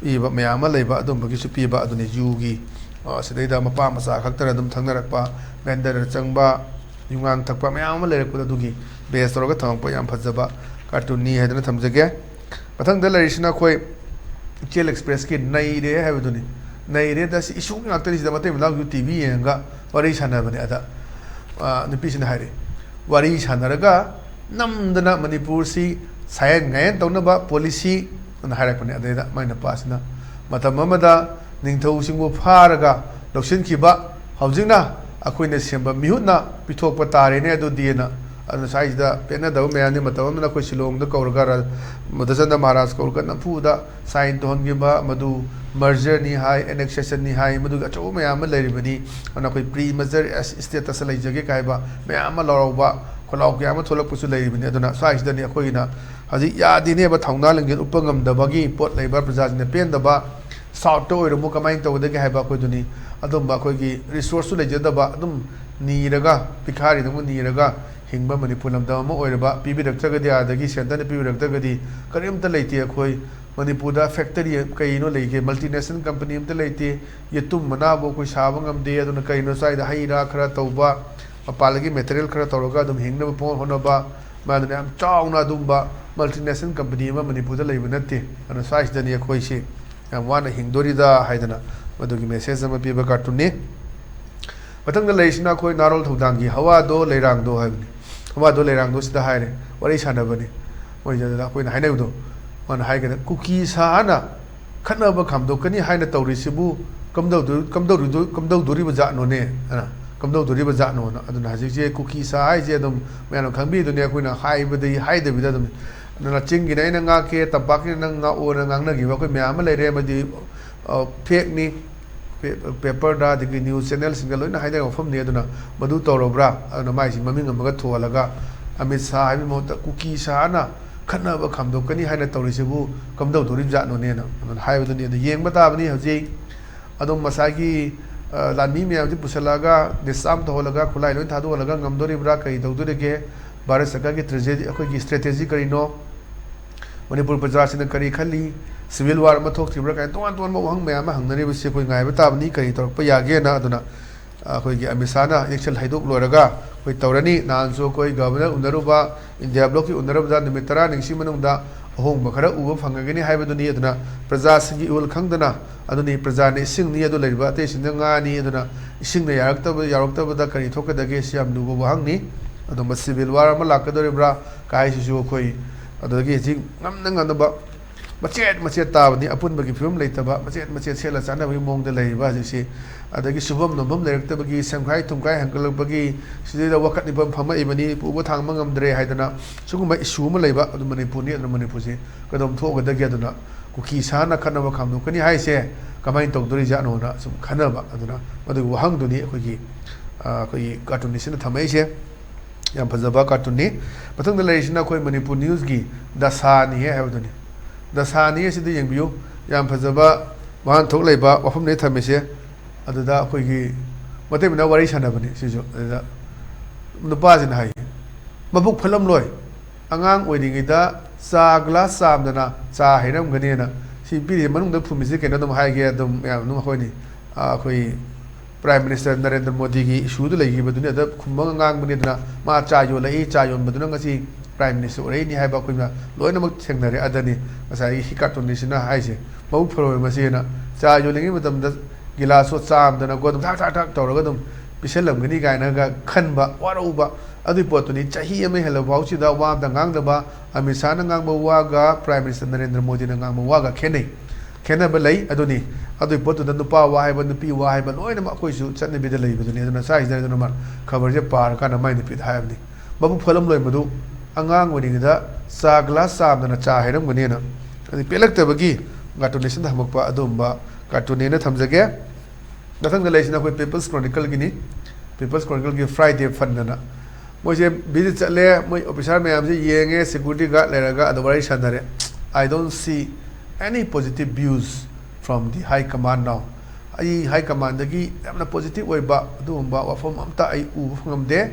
ꯄꯤꯕ ꯃꯌꯥꯝ ꯑꯃ ꯂꯩꯕ, ꯑꯗꯨꯝꯕꯒꯤꯁꯨ ꯄꯤꯕ꯫ ꯑꯗꯨꯅꯤ ꯌꯨꯒꯤ, ꯑ, ꯁꯤꯗꯩꯗ ꯃꯄꯥ ꯃꯆꯥ ꯈꯛꯇꯅ ꯑꯗꯨꯝ ꯊꯛꯅꯔꯛꯄ, ꯕꯦꯟꯗꯔꯗ ꯆꯪꯕ, ꯌꯨꯉꯥꯡ ꯊꯛꯄ ꯃꯌꯥꯝ ꯑꯃ ꯂꯩꯔꯛꯄꯗ ꯑꯗꯨꯒꯤ ꯕꯦꯁ ꯇꯧꯔꯒ ꯊꯝꯃꯛꯄ ꯌꯥꯝ ꯐꯖꯕ ꯀꯥꯔꯇꯨꯟꯅꯤ ꯍꯥꯏꯗꯅ ꯊꯝꯖꯒꯦ꯫ ꯃꯊꯪꯗ ꯂꯩꯔꯤꯁꯤꯅ ꯑꯩꯈꯣꯏ ꯏꯆꯦꯜ ꯑꯦꯛꯁꯄ꯭ꯔꯦꯁꯀꯤ "ꯅꯩꯔꯦ" ꯍꯥꯏꯕꯗꯨꯅꯤ꯫ ꯅꯩꯔꯦꯗ ꯁꯤ ꯏꯁꯨ ꯉꯥꯛꯇꯅꯤ꯫ ꯁꯤꯗ ꯃꯇꯩ ꯃꯅꯥꯎꯁꯨ ꯇꯤ ꯚꯤ ꯌꯦꯡꯉꯒ ꯋꯥꯔꯤ ꯁꯥꯟꯅꯕꯅꯦ꯫ ꯑꯗ, ꯑ, ꯅꯨꯄꯤꯁꯤꯅ ꯍꯥꯏꯔꯤ, "ꯋꯥꯔꯤ ꯁꯥꯟꯅꯔꯒ ꯅꯝꯗꯅ ꯃꯅꯤꯄꯨꯔꯁꯤ ꯁꯥꯌꯦꯟ ꯉꯥꯌꯦꯟ ꯇꯧꯅꯕ ꯄꯣꯂꯤꯁꯤ" ꯑꯅ ꯍꯥꯏꯔꯛꯄꯅꯦ꯫ ꯑꯗꯩꯗ ꯃꯥꯏ ꯅꯨꯄꯥꯁꯤꯅ, "ꯃꯇꯝ ꯑꯃꯗ ꯅꯤꯡꯊꯧꯁꯤꯡꯕꯨ ꯐꯥꯔꯒ ꯂꯧꯁꯤꯟꯈꯤꯕ, ꯍꯧꯖꯤꯛꯅ ꯑꯩꯈꯣꯏꯅ ꯁꯦꯝꯕ ꯃꯤꯍꯨꯠꯅ ꯄꯤꯊꯣꯛꯄ ꯇꯥꯔꯦꯅꯦ ꯑꯗꯨꯗꯤꯅ" ꯑꯗꯨꯅ ꯁ꯭ꯋꯥꯏꯁꯤꯗ ꯄꯦꯟꯅꯗꯕ ꯃꯌꯥꯝꯅꯤ꯫ ꯃꯇꯝ ꯑꯃꯗ ꯑꯩꯈꯣꯏ ꯁꯤꯂꯣꯡꯗ ꯀꯧꯔꯒ ꯔ-, ꯃꯙꯨꯁꯨꯗꯟ ꯃꯍꯥꯔꯥꯖ ꯀꯧꯔꯒ ꯅꯝꯐꯨꯗ ꯁꯥꯏꯟ ꯇꯧꯍꯟꯈꯤꯕ, ꯃꯗꯨ ꯃꯔꯖꯔꯅꯤ ꯍꯥꯏ, ꯑꯦꯅꯦꯛꯁꯦꯁꯟꯅꯤ ꯍꯥꯏ, ꯃꯗꯨꯒꯤ ꯑꯆꯧꯕ ꯃꯌꯥꯝ ꯑꯃ ꯂꯩꯔꯤꯕꯅꯤ꯫ ꯑꯗꯨꯅ ꯑꯩꯈꯣꯏ ꯄ꯭ꯔꯤ ꯃꯔꯖꯔ ꯏꯁꯇꯦꯇꯁꯇ ꯂꯩꯖꯒꯦ ꯀꯥꯏꯕ ꯃꯌꯥꯝ ꯑꯃ ꯂꯥꯎꯔꯧꯕ, ꯈꯣꯜꯂꯥꯎ ꯀꯌꯥ ꯑꯃ ꯊꯣꯛꯂꯛꯄꯁꯨ ꯂꯩꯔꯤꯕꯅꯤ꯫ ꯑꯗꯨꯅ ꯁ꯭ꯋꯥꯏꯁꯤꯗꯅꯤ ꯑꯩꯈꯣꯏꯒꯤꯅ ꯍꯧꯖꯤꯛ ꯌꯥꯗꯦꯅꯦꯕ, ꯊꯧꯅꯥ ꯂꯤꯡꯖꯦꯜ ꯎꯠꯄ ꯉꯝꯗꯕꯒꯤ ꯄꯣꯠ ꯂꯩꯕ, ꯄ꯭ꯔꯖꯥꯁꯤꯡꯅ ꯄꯦꯟꯗꯕ, ꯁꯥꯎꯠꯇ ꯑꯣꯏꯔꯝꯃꯨ ꯀꯃꯥꯏꯅ ꯇꯧꯒꯗꯒꯦ ꯍꯥꯏꯕ ꯑꯩꯈꯣꯏꯗꯨꯅꯤ꯫ ꯑꯗꯨꯝꯕ ꯑꯩꯈꯣꯏꯒꯤ ꯔꯤꯁꯣꯔꯁꯁꯨ ꯂꯩꯖꯗꯕ, ꯑꯗꯨꯝ ꯅꯤꯔꯒ, ꯚꯤꯈꯥꯔꯤꯗꯧꯅ ꯅꯤꯔꯒ ꯍꯤꯡꯕ ꯃꯅꯤꯄꯨꯔ ꯂꯝꯗꯝ ꯑꯃ ꯑꯣꯏꯔꯕ, ꯄꯤꯕꯤꯔꯛꯇ꯭ꯔꯒꯗꯤ, ꯑꯥꯗꯒꯤ ꯁꯦꯟꯇꯔꯅ ꯄꯤꯕꯤꯔꯛꯇ꯭ꯔꯒꯗꯤ ꯀꯔꯤꯝꯇ ꯂꯩꯇꯦ꯫ ꯑꯩꯈꯣꯏ ꯃꯅꯤꯄꯨꯔꯗ ꯐꯦꯛꯇꯔꯤ ꯀꯩꯅꯣ ꯂꯩꯒꯦ? ꯃꯜꯇꯤꯅꯦꯁꯅꯦꯜ ꯀꯝꯄꯅꯤ ꯑꯝꯇ ꯂꯩꯇꯦ꯫ ꯌꯦꯇꯨꯝ ꯃꯅꯥꯕꯨ ꯑꯩꯈꯣꯏ ꯁꯥꯕ ꯉꯝꯗꯦ꯫ ꯑꯗꯨꯅ ꯀꯩꯅꯣ, ꯁ꯭ꯋꯥꯏꯗ ꯍꯩ ꯔꯥ ꯈꯔ ꯇꯧꯕ, ꯃꯄꯥꯟꯗꯒꯤ ꯃꯦꯇꯔꯤꯌꯦꯜ ꯈꯔ ꯇꯧꯔꯒ ꯑꯗꯨꯝ ꯍꯤꯡꯅꯕ ꯄꯣꯠ ꯍꯣꯠꯅꯕ, ꯃꯥꯗꯨꯅ ꯌꯥꯝ ꯆꯥꯎꯅ ꯑꯗꯨꯝꯕ ꯃꯜꯇꯤꯅꯦꯁꯅꯦꯜ ꯀꯝꯄꯅꯤ ꯑꯃ ꯃꯅꯤꯄꯨꯔꯗ ꯂꯩꯕ ꯅꯠꯇꯦ꯫ ꯑꯗꯨꯅ ꯁ꯭ꯋꯥꯏꯁꯤꯗꯅꯤ ꯑꯩꯈꯣꯏꯁꯤ ꯌꯥꯝ ꯋꯥꯅ ꯍꯤꯡꯗꯣꯔꯤꯗ ꯍꯥꯏꯗꯅ ꯃꯗꯨꯒꯤ ꯃꯦꯁꯦꯖ ꯑꯃ ꯄꯤꯕ ꯀꯥꯔꯇꯨꯟꯅꯤ꯫ ꯃꯊꯪꯗ ꯂꯩꯔꯤꯁꯤꯅ ꯑꯩꯈꯣꯏ ꯅꯥꯔꯣꯜ ꯊꯧꯗꯥꯡꯒꯤ ꯍꯋꯥꯗꯣ ꯂꯩꯔꯥꯡꯗꯣ ꯍꯥꯏꯕꯅꯤ꯫ ꯍꯋꯥꯗꯣ ꯂꯩꯔꯥꯡꯗꯣ ꯁꯤꯗ ꯍꯥꯏꯔꯦ, ꯋꯥꯔꯤ ꯁꯥꯟꯅꯕꯅꯤ꯫ ꯃꯣꯏꯁꯤꯗ ꯑꯩꯈꯣꯏꯅ ꯍꯥꯏꯅꯕꯗꯣ, ꯃꯥꯅ ꯍꯥꯏꯒꯅ, "ꯀꯨꯀꯤ ꯁꯥꯅ ꯈꯠꯅꯕ ꯈꯥꯝꯗꯣꯛꯀꯅꯤ ꯍꯥꯏꯅ ꯇꯧꯔꯤꯁꯤꯕꯨ ꯀꯝꯗꯧꯗꯣ-, ꯀꯝꯗꯧꯔꯤꯗꯣ-, ꯀꯝꯗꯧꯗꯣꯔꯤꯕ ꯖꯥꯠꯅꯣꯅꯦ?" ꯑꯅ, "ꯀꯝꯗꯧꯗꯣꯔꯤꯕ ꯖꯥꯠꯅꯣꯅ?" ꯑꯗꯨꯅ ꯍꯧꯖꯤꯛꯁꯦ ꯀꯨꯀꯤ ꯁꯥ ꯍꯥꯏꯁꯦ ꯑꯗꯨꯝ ꯃꯌꯥꯝꯅ ꯈꯪꯕꯤꯗꯨꯅꯤ, ꯑꯩꯈꯣꯏꯅ ꯍꯥꯏꯕꯗꯤ ꯍꯥꯏꯗꯕꯤꯗ ꯑꯗꯨꯝ, ꯑꯗꯨꯅ ꯆꯤꯡꯒꯤꯅ ꯑꯩꯅ ꯉꯥꯛꯀꯦ, ꯇꯝꯄꯥꯛꯀꯤꯅ ꯅꯪ ꯉꯥꯛꯑꯣꯅ ꯉꯥꯡꯅꯈꯤꯕ ꯑꯩꯈꯣꯏ ꯃꯌꯥꯝ ꯑꯃ ꯂꯩꯔꯦ꯫ ꯑꯃꯗꯤ, ꯑ, ꯐꯦꯛꯅꯤ, ꯄꯦ-, ꯄꯦꯄꯔꯗ, ꯑꯗꯒꯤ ꯅ꯭ꯌꯨꯁ ꯆꯦꯅꯦꯜꯁꯤꯡꯗ ꯂꯣꯏꯅ ꯍꯥꯏꯅꯕ ꯋꯥꯐꯝꯅꯤ꯫ ꯑꯗꯨꯅ ꯃꯗꯨ ꯇꯧꯔꯕ꯭ꯔꯥ? ꯑꯗꯨꯅ ꯃꯥꯏꯁꯤ ꯃꯃꯤꯡ ꯑꯃꯒ ꯊꯣꯜꯂꯒ ꯑꯃꯤꯠ ꯁꯥ ꯍꯥꯏꯕꯒꯤ ꯃꯍꯨꯠꯇ ꯀꯨꯀꯤ ꯁꯥꯅ ꯈꯠꯅꯕ ꯈꯥꯝꯗꯣꯛꯀꯅꯤ ꯍꯥꯏꯅ ꯇꯧꯔꯤꯁꯤꯕꯨ ꯀꯝꯗꯧꯗꯣꯔꯤꯕꯖꯥꯠꯅꯣꯅꯦꯅ ꯑꯗꯨꯅ ꯍꯥꯏꯕꯗꯨꯅꯤ꯫ ꯑꯗꯨ ꯌꯦꯡꯕ ꯇꯥꯕꯅꯤ꯫ ꯍꯧꯖꯤꯛ ꯑꯗꯨꯝ ꯉꯁꯥꯏꯒꯤ, ꯑ, ꯂꯥꯟꯃꯤ ꯃꯌꯥꯝꯁꯤ ꯄꯨꯁꯜꯂꯛꯑꯒ, ꯗꯤꯁꯥꯔꯝ ꯇꯧꯍꯜꯂꯒ, ꯈꯨꯠꯂꯥꯏ ꯂꯣꯏ ꯊꯥꯗꯣꯛꯍꯜꯂꯒ ꯉꯝꯗꯣꯔꯤꯕ꯭ꯔꯥ? ꯀꯔꯤ ꯇꯧꯗꯣꯔꯤꯒꯦ? ꯚꯥꯔꯠ ꯁꯔꯀꯥꯔꯒꯤ ꯇ꯭ꯔꯦꯖꯦꯗꯤ, ꯑꯩꯈꯣꯏꯒꯤ ꯁ꯭ꯇ꯭ꯔꯦꯇꯦꯖꯤ ꯀꯔꯤꯅꯣ? ꯃꯅꯤꯄꯨꯔ ꯄ꯭ꯔꯖꯥꯁꯤꯡꯅ ꯀꯔꯤ ꯈꯜꯂꯤ? ꯁꯤꯚꯤꯜ ꯋꯥꯔ ꯑꯃ ꯊꯣꯛꯇ꯭ꯔꯤꯕ꯭ꯔꯥ? ꯀꯥꯏꯅ ꯇꯣꯉꯥꯟ ꯇꯣꯉꯥꯟꯕ ꯋꯥꯍꯪ ꯃꯌꯥꯝ ꯑꯃ ꯍꯪꯅꯔꯤꯕꯁꯤ ꯑꯩꯈꯣꯏ ꯉꯥꯏꯕ ꯇꯥꯕꯅꯤ, ꯀꯔꯤ ꯇꯧꯔꯛꯄ ꯌꯥꯒꯦꯅ꯫ ꯑꯗꯨꯅ ꯑꯩꯈꯣꯏꯒꯤ ꯑꯃꯤꯠ ꯁꯥꯅ ꯏꯂꯦꯛꯁꯟ ꯍꯥꯏꯗꯣꯛ ꯂꯣꯏꯔꯒ ꯑꯩꯈꯣꯏ ꯇꯧꯔꯅꯤ꯫ ꯅꯍꯥꯟꯁꯨ ꯑꯩꯈꯣꯏ ꯒꯚꯔꯅꯔ ꯎꯅꯔꯨꯕ, ꯏꯟꯗꯤꯌꯥ ꯕ꯭ꯂꯣꯛꯀꯤ ꯎꯅꯔꯨꯕꯗ ꯅꯨꯃꯤꯠ ꯇꯔꯥꯅꯤ ꯁꯤ ꯃꯅꯨꯡꯗ ꯑꯍꯣꯡꯕ ꯈꯔ ꯎꯕ ꯐꯪꯒꯅꯤ ꯍꯥꯏꯕꯗꯨꯅꯤ꯫ ꯑꯗꯨꯅ ꯄ꯭ꯔꯖꯥꯁꯤꯡꯒꯤ ꯏꯍꯨꯜ ꯈꯪꯗꯅ, ꯑꯗꯨꯅꯤ ꯄ꯭ꯔꯖꯥꯅ ꯏꯁꯤꯡꯅꯤ, ꯑꯗꯨ ꯂꯩꯔꯤꯕ ꯑꯇꯩꯁꯤꯡꯅ ꯉꯥꯅꯤ꯫ ꯑꯗꯨꯅ ꯏꯁꯤꯡꯅ ꯌꯥꯔꯛꯇꯕ, ꯌꯥꯎꯔꯛꯇꯕꯗ ꯀꯔꯤ ꯊꯣꯛꯀꯗꯒꯦ? ꯁꯤ ꯌꯥꯝ ꯂꯨꯕ ꯋꯥꯍꯪꯅꯤ꯫ ꯑꯗꯨꯝꯕ ꯁꯤꯚꯤꯜ ꯋꯥꯔ ꯑꯃ ꯂꯥꯛꯀꯗꯧꯔꯤꯕ꯭ꯔꯥ ꯀꯥꯏꯁꯤꯁꯨ ꯑꯩꯈꯣꯏ ꯑꯗꯨꯗꯒꯤ ꯍꯧꯖꯤꯛ ꯉꯝꯅ ꯉꯝꯅꯕ ꯃꯆꯦꯠ ꯃꯆꯦꯠ ꯇꯥꯕꯅꯤ, ꯑꯄꯨꯟꯕꯒꯤ ꯐꯤꯕꯝ ꯂꯩꯇꯕ, ꯃꯆꯦꯠ ꯃꯆꯦꯠ ꯁꯦꯠꯂ ꯆꯥꯅꯕꯒꯤ ꯃꯑꯣꯡꯗ ꯂꯩꯔꯤꯕ ꯍꯧꯖꯤꯛꯁꯤ꯫ ꯑꯗꯒꯤ ꯁꯨꯐꯝ ꯅꯣꯝꯐꯝ ꯂꯩꯔꯛꯇꯕꯒꯤ, ꯁꯦꯝꯈꯥꯏ ꯊꯨꯝꯈꯥꯏ ꯍꯦꯟꯒꯠꯂꯛꯄꯒꯤ, ꯁꯤꯗꯩꯗ ꯋꯥꯀꯠ ꯅꯤꯐꯝ ꯐꯝꯃꯛꯏꯕꯅꯤ, ꯄꯨꯕ ꯊꯥꯡꯕ ꯉꯝꯗ꯭ꯔꯦ ꯍꯥꯏꯗꯅ ꯁꯤꯒꯨꯝꯕ issue ꯑꯃ ꯂꯩꯕ꯫ ꯑꯗꯨ ꯃꯅꯤꯄꯨꯔꯅꯤ, ꯑꯗꯨꯅ ꯃꯅꯤꯄꯨꯔꯁꯤ ꯀꯩꯗꯧꯝ ꯊꯣꯛꯀꯗꯒꯦ? ꯑꯗꯨꯅ ꯀꯨꯀꯤ ꯁꯥꯅ ꯈꯠꯅꯕ ꯈꯥꯝꯗꯣꯛꯀꯅꯤ ꯍꯥꯏꯁꯦ ꯀꯃꯥꯏꯅ ꯇꯧꯗꯣꯔꯤꯖꯥꯠꯅꯣꯅ ꯁꯨꯝ ꯈꯟꯅꯕ꯫ ꯑꯗꯨꯅ ꯃꯗꯨꯒꯤ ꯋꯥꯍꯪꯗꯨꯅꯤ ꯑꯩꯈꯣꯏꯒꯤ, ꯑ, ꯑꯩꯈꯣꯏꯒꯤ cartoonistꯁꯤꯅ ꯊꯝꯃꯛꯏꯁꯦ꯫ ꯌꯥꯝ ꯐꯖꯕ cartoonꯅꯤ꯫ ꯃꯊꯪꯗ ꯂꯩꯔꯤꯁꯤꯅ ꯑꯩꯈꯣꯏ ꯃꯅꯤꯄꯨꯔ newsꯀꯤ ꯗꯁꯥꯅꯤꯍꯦ ꯍꯥꯏꯕꯗꯨꯅꯤ꯫ ꯗꯁꯥꯅꯤ ꯑꯁꯤꯗ ꯌꯦꯡꯕꯤꯌꯨ꯫ ꯌꯥꯝ ꯐꯖꯕ ꯋꯥꯍꯟꯊꯣꯛ ꯂꯩꯕ ꯋꯥꯐꯝꯅꯦ ꯊꯝꯃꯤꯁꯦ꯫ ꯑꯗꯨꯗ ꯑꯩꯈꯣꯏꯒꯤ ꯃꯇꯩ ꯃꯅꯥꯎ ꯋꯥꯔꯤ ꯁꯥꯟꯅꯕꯅꯤ ꯁꯤꯁꯨ꯫ ꯑꯗꯨꯗ ꯅꯨꯄꯥꯁꯤꯅ ꯍꯥꯏ, "ꯃꯕꯨꯛ ꯐꯠꯂꯝꯂꯣꯏ, ꯑꯉꯥꯡ ꯑꯣꯏꯔꯤꯉꯩꯗ ꯆꯥ glass ꯆꯥꯝꯗꯅ ꯆꯥ ꯍꯩꯔꯝꯒꯅꯤꯅ, ꯁꯤ ꯄꯤꯔꯤꯁꯦ ꯃꯅꯨꯡꯗ ꯐꯨꯝꯃꯤꯁꯦ ꯀꯩꯅꯣ?" ꯑꯗꯨꯝ ꯍꯥꯏꯒꯦ, ꯑꯗꯨꯝ ꯃꯌꯥꯝ ꯑꯗꯨꯝ ꯑꯩꯈꯣꯏꯅꯤ, ꯑ, ꯑꯩꯈꯣꯏ Prime Minister ꯅꯔꯦꯟꯗ꯭ꯔ ꯃꯣꯗꯤꯒꯤ issueꯗꯨ ꯂꯩꯈꯤꯕꯗꯨꯅꯤ꯫ ꯑꯗ ꯈꯨꯝꯕ ꯉꯥꯡꯕꯅꯤ꯫ ꯑꯗꯨꯅ ꯃꯥ ꯆꯥ ꯌꯣꯜꯂꯛꯏ, ꯆꯥ ꯌꯣꯟꯕꯗꯨꯅ ꯉꯁꯤ Prime Minister ꯑꯣꯏꯔꯛꯏꯅꯤ ꯍꯥꯏꯕ ꯑꯩꯈꯣꯏꯅ ꯂꯣꯏꯅꯃꯛ ꯊꯦꯡꯅꯔꯦ꯫ ꯑꯗꯅꯤ ꯉꯁꯥꯏꯒꯤ ꯍꯤ cartoonistꯁꯤꯅ ꯍꯥꯏꯁꯦ, "ꯃꯕꯨꯛ ꯐꯔꯣꯏ ꯃꯁꯤꯅ ꯆꯥ ꯌꯣꯜꯂꯤꯉꯩ ꯃꯇꯝꯗ ꯒꯤꯂꯥꯁꯁꯨ ꯆꯥꯝꯗꯅ ꯒꯣ ꯑꯗꯨꯝ ꯊꯥꯛ ꯊꯥꯛ ꯊꯥꯛ ꯇꯧꯔꯒ ꯑꯗꯨꯝ ꯄꯤꯁꯜꯂꯝꯒꯅꯤ" ꯀꯥꯏꯅꯒ ꯈꯟꯕ, ꯋꯥꯔꯧꯕ꯫ ꯑꯗꯨꯒꯤ ꯄꯣꯠꯇꯨꯅꯤ ꯆꯍꯤ ꯑꯃ ꯍꯦꯜꯂꯕ ꯐꯥꯎꯁꯤꯗ ꯋꯥ ꯑꯝꯇ ꯉꯥꯡꯗꯕ ꯑꯃꯤꯠ ꯁꯥꯍꯅ ꯉꯥꯡꯕ ꯋꯥꯒ Prime Minister ꯅꯔꯦꯟꯗ꯭ꯔ ꯃꯣꯗꯤꯅ ꯉꯥꯡꯕ ꯋꯥꯒ ꯈꯦꯠꯅꯩ꯫ ꯈꯦꯠꯅꯕ ꯂꯩ꯫ ꯑꯗꯨꯅꯤ ꯑꯗꯨꯒꯤ ꯄꯣꯠꯇꯨꯗ ꯅꯨꯄꯥ ꯋꯥ ꯍꯥꯏꯕ, ꯅꯨꯄꯤ ꯋꯥ ꯍꯥꯏꯕ ꯂꯣꯏꯅꯃꯛ ꯑꯩꯈꯣꯏꯁꯨ ꯆꯠꯅꯕꯤꯗ ꯂꯩꯕꯗꯨꯅꯤ꯫ ꯑꯗꯨꯅ ꯁ꯭ꯋꯥꯏꯁꯤꯗ ꯑꯗꯨꯅ ꯃꯥ ꯈꯕꯔꯁꯦ ꯄꯥꯔꯀꯥꯟꯗ ꯃꯥꯏ ꯅꯨꯄꯤꯗ ꯍꯥꯏꯕꯅꯤ, "ꯃꯕꯨꯛ ꯐꯠꯂꯝꯂꯣꯏ ꯃꯗꯨ, ꯑꯉꯥꯡ ꯑꯣꯏꯔꯤꯉꯩꯗ ꯆꯥ glass ꯆꯥꯝꯗꯅ ꯆꯥ ꯍꯩꯔꯝꯒꯅꯤꯅ, ꯑꯗꯨ ꯄꯦꯜꯂꯛꯇꯕꯒꯤ cartoonistꯅ ꯊꯝꯃꯛꯄ ꯑꯗꯨꯒꯨꯝꯕ cartoonꯅꯦꯅ ꯊꯝꯖꯒꯦ"꯫ ꯃꯊꯪꯗ ꯂꯩꯔꯤꯁꯤꯅ ꯑꯩꯈꯣꯏ People's Chronicleꯒꯤꯅꯤ꯫ People's Chronicleꯒꯤ Friday Funꯑꯅ꯫ ꯃꯣꯏꯁꯦ visit ꯆꯠꯂꯦ, ꯃꯣꯏ officer ꯃꯌꯥꯝꯁꯦ ꯌꯦꯡꯉꯦ, security guard ꯂꯩꯔꯒ ꯑꯗ ꯋꯥꯔꯤ ꯁꯥꯟꯅꯔꯦ꯫ "I don't see any positive views from the high command now." ꯑꯩ high commandꯗꯒꯤ ꯌꯥꯝꯅ positive ꯑꯣꯏꯕ ꯑꯗꯨꯒꯨꯝꯕ ꯋꯥꯐꯝ ꯑꯝꯇ ꯑꯩ ꯎꯕ ꯐꯪꯉꯝꯗꯦ꯫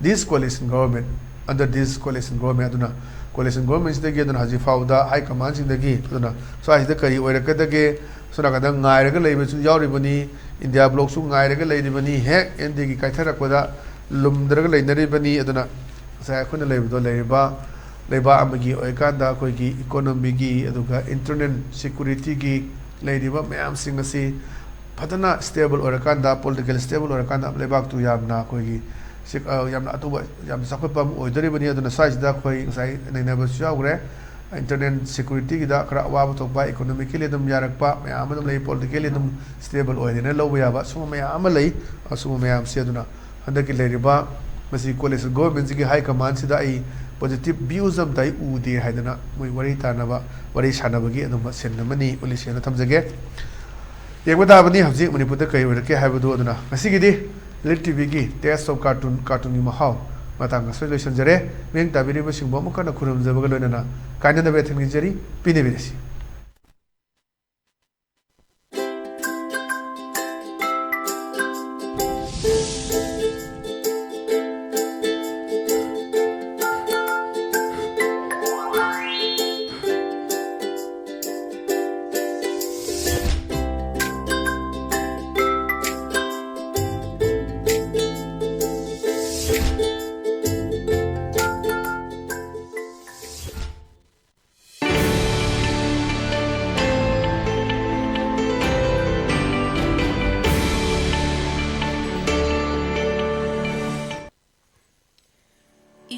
"This coalition government, under this coalition government", ꯑꯗꯨꯅ coalition governmentꯁꯤꯗꯒꯤ, ꯑꯗꯨꯅ ꯍꯧꯖꯤꯛ ꯐꯥꯎꯕꯗ high commandꯁꯤꯡꯗꯒꯤ, ꯑꯗꯨꯅ ꯁ꯭ꯋꯥꯏꯁꯤꯗ ꯀꯔꯤ ꯑꯣꯏꯔꯛꯀꯗꯒꯦ, ꯁꯣꯝ ꯅꯥꯀꯟꯗ ꯉꯥꯏꯔꯒ ꯂꯩꯕꯁꯨ ꯌꯥꯎꯔꯤꯕꯅꯤ, India blocꯁꯨ ꯉꯥꯏꯔꯒ ꯂꯩꯔꯤꯕꯅꯤ, ꯍꯦꯛ NDAꯒꯤ ꯀꯥꯏꯊꯔꯛꯄꯗ ꯂꯨꯝꯗ꯭ꯔꯒ ꯂꯩꯅꯔꯤꯕꯅꯤ꯫ ꯑꯗꯨꯅ ꯉꯁꯥꯏ ꯑꯩꯈꯣꯏꯅ ꯂꯩꯕꯗꯣ, ꯂꯩꯔꯤꯕ ꯂꯩꯕꯥꯛ ꯑꯃꯒꯤ ꯑꯣꯏꯔꯀꯥꯟꯗ ꯑꯩꯈꯣꯏꯒꯤ economyꯒꯤ, ꯑꯗꯨꯒ internal securityꯒꯤ ꯂꯩꯔꯤꯕ ꯃꯌꯥꯝꯁꯤꯡ ꯑꯁꯤ ꯐꯖꯅ stable ꯑꯣꯏꯔꯀꯥꯟꯗ, political stable ꯑꯣꯏꯔꯀꯥꯟꯗ ꯂꯩꯕꯥꯛꯇꯨ ꯌꯥꯝꯅ ꯑꯩꯈꯣꯏꯒꯤ ꯁꯤ-, ꯑ, ꯌꯥꯝꯅ ꯑꯇꯣꯞꯄ, ꯌꯥꯝꯅ ꯆꯥꯎꯈꯠꯄ ꯑꯃ ꯑꯣꯏꯗꯣꯔꯤꯕꯅꯤ꯫ ꯑꯗꯨꯅ ꯁ꯭ꯋꯥꯏꯁꯤꯗ ꯑꯩꯈꯣꯏ ꯉꯁꯥꯏ ꯅꯩꯅꯕꯁꯨ ꯌꯥꯎꯈ꯭ꯔꯦ꯫ internal security ꯒꯤꯗ ꯈꯔ ꯑꯋꯥꯕ ꯊꯣꯛꯄ, economically ꯑꯗꯨꯝ ꯌꯥꯔꯛꯄ ꯃꯌꯥꯝ ꯑꯃ ꯑꯗꯨꯝ ꯂꯩ, politically ꯑꯗꯨꯝ stable ꯑꯣꯏꯗꯅ ꯂꯧꯕ ꯌꯥꯕ ꯁꯨꯝꯕ ꯃꯌꯥꯝ ꯑꯃ ꯂꯩ꯫ ꯑꯁꯨꯝꯕ ꯃꯌꯥꯝꯁꯦ ꯑꯗꯨꯅ ꯍꯟꯗꯛꯀꯤ ꯂꯩꯔꯤꯕ ꯃꯁꯤ coalition government ꯁꯤꯒꯤ high command ꯁꯤꯗ ꯑꯩ positive views ꯑꯝꯇ ꯑꯩ ꯎꯗꯦ ꯍꯥꯏꯗꯅ ꯃꯣꯏ ꯋꯥꯔꯤ ꯇꯥꯅꯕ, ꯋꯥꯔꯤ ꯁꯥꯟꯅꯕꯒꯤ ꯑꯗꯨꯝꯕ scene ꯑꯃꯅꯤ ꯎꯠꯂꯤꯁꯦꯅ ꯊꯝꯖꯒꯦ꯫ ꯌꯦꯡꯕ ꯇꯥꯕꯅꯤ ꯍꯧꯖꯤꯛ ꯃꯅꯤꯄꯨꯔꯗ ꯀꯔꯤ ꯑꯣꯏꯔꯛꯀꯦ ꯍꯥꯏꯕꯗꯨ꯫ ꯑꯗꯨꯅ ꯉꯁꯤꯒꯤꯗꯤ Elite TV ꯒꯤ Taste of Cartoon, cartoon ꯒꯤ ꯃꯍꯥꯎ ꯃꯇꯥꯡ ꯑꯁꯤꯗ ꯂꯣꯏꯁꯤꯟꯖꯔꯦ꯫ ꯃꯤꯠꯌꯦꯡ ꯇꯥꯕꯤꯔꯤꯕꯁꯤꯡꯕꯨ ꯑꯃꯨꯛ ꯍꯟꯅ ꯈꯨꯔꯨꯝꯖꯕꯒ ꯂꯣꯏꯅꯅ ꯀꯥꯏꯅꯗꯕ ꯌꯥꯊꯪ ꯅꯤꯖꯔꯤ꯫ ꯄꯤꯅꯕꯤꯔꯁꯤ꯫